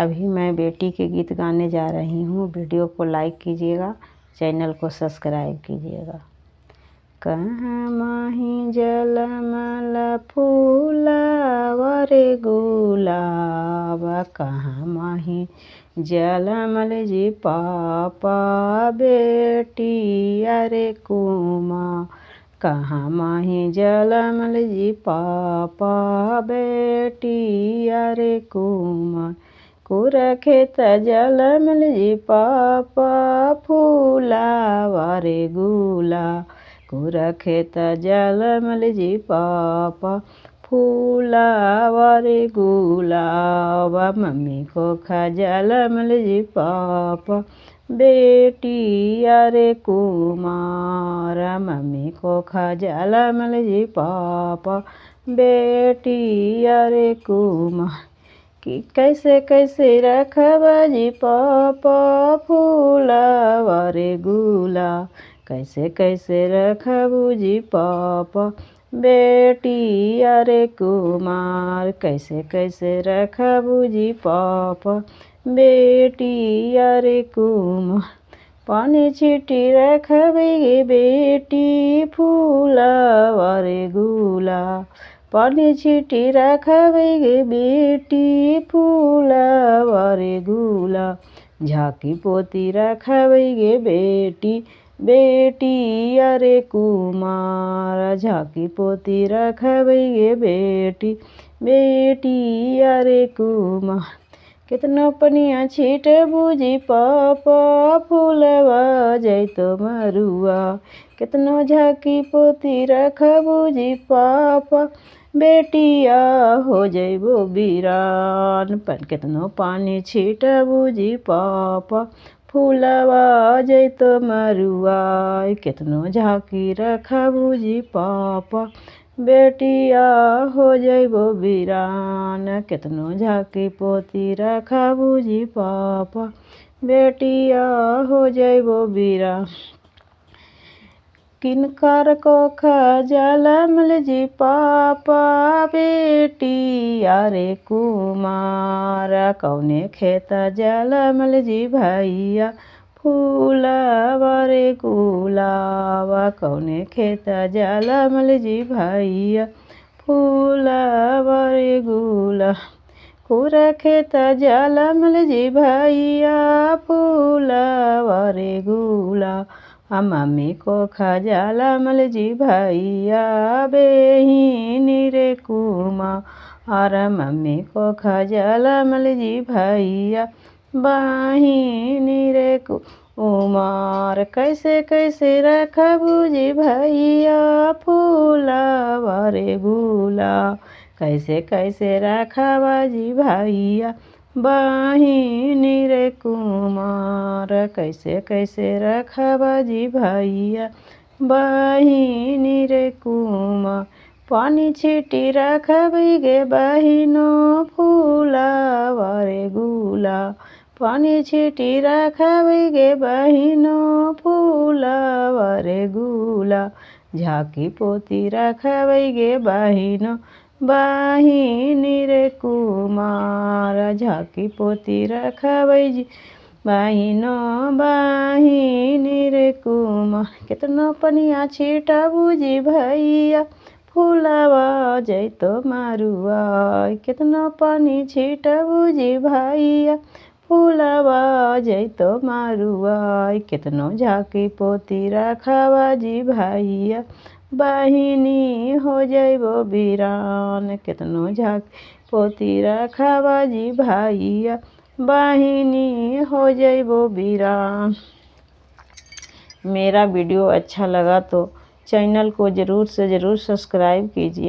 अभी मैं बेटी के गीत गाने जा रही हूँ। वीडियो को लाइक कीजिएगा, चैनल को सब्सक्राइब कीजिएगा। कहाँ माही जलमल फूलवा रे गुलाब, कहाँ माही जलमल जी पापा बेटी अरे कुमार, कहाँ माही जलमल जी पापा बेटी अरे कुमार। कुरखेत जलमल जी पापा फूलावा रे गुला, कुरखेत जलमल जी पापा फूलावा रे गुलाबा। मम्मी को खजलमल जी पापा बेटी अरे कुमार, मम्मी को खजलमल जी पापा बेटी अरे कुमार। कि कैसे कैसे रखबा जी पापा फूलावा रे गुला, कैसे कैसे रखबू जी पापा बेटी अरे कुमार, कैसे कैसे रखबू जी पापा बेटी अरे कुमार। पानी छिटी रखबे गे बेटी फूलावा रे गुला, पानी छिटी रखबे गे बेटी फूलावा रे गुला। झाँकी पोती रखबे गे बेटी बेटी अरे कुमार, झाँकी पोती रखबे गे बेटी बेटी अरे कुमार। कितना पनिया छीट बूजी पापा फूलवा जैतो मरुआ, कितना झाँकी पोती रखबू जी पापा बेटिया हो जैबो बीरान। पर कितनो पानी छीटबू जी पापा फूलवा जैतो मरुआ, कितनो झाँकी रखबू जी पापा बेटिया हो जैबो बीरान। कितनो झाँकी पोती रखबू जी पापा बेटिया हो जैबो बीरान। किनकर को खजलमल जी पापा बेटी अरे कुमार, कौने खेत जलमल जी भैया फूलावा रे गुलाबा, कौने खेत जलमल जी भैया फूलावा रे गुला। कुरखेत जलमल जी भैया फूलावा रे गुला, मम्मी को खजलमल जी भैया बेहिनी रे कुमार, मम्मी को खजलमल जी भैया बाहिनी रे कुमार। कैसे कैसे रखबू जी भैया फूलावा रे गुला, कैसे कैसे रखबा जी भैया बाहिनी रे कुमार, कैसे कैसे रखबा जी भैया बाहिनी रे कुमार। पानी छिटी रखबी गे बहिनो फूलावा रे गुला, पानी छिटी रखबी गे बहिनो फूलावा रे गुला। झाँकी पोती रखबी गे बहिनो बाहिनी रे कुमार, झाँकी पोती रखबै जी बहिनो बाहिनी रे कुमार। कितना पनिया छिटबू जी भैया फूलावा जैतो मरुआ, कितना पानी छिटबू जी भैया फूलावा जैतो मरुआ। कितनो झाँकी पोती रखबा जी भैया बहिनी हो जैबो बीरान, कितनो झाँकी पोती रखबा जी भैया बहिनी हो जैबो बीरान। मेरा वीडियो अच्छा लगा तो चैनल को ज़रूर से ज़रूर सब्सक्राइब कीजिए।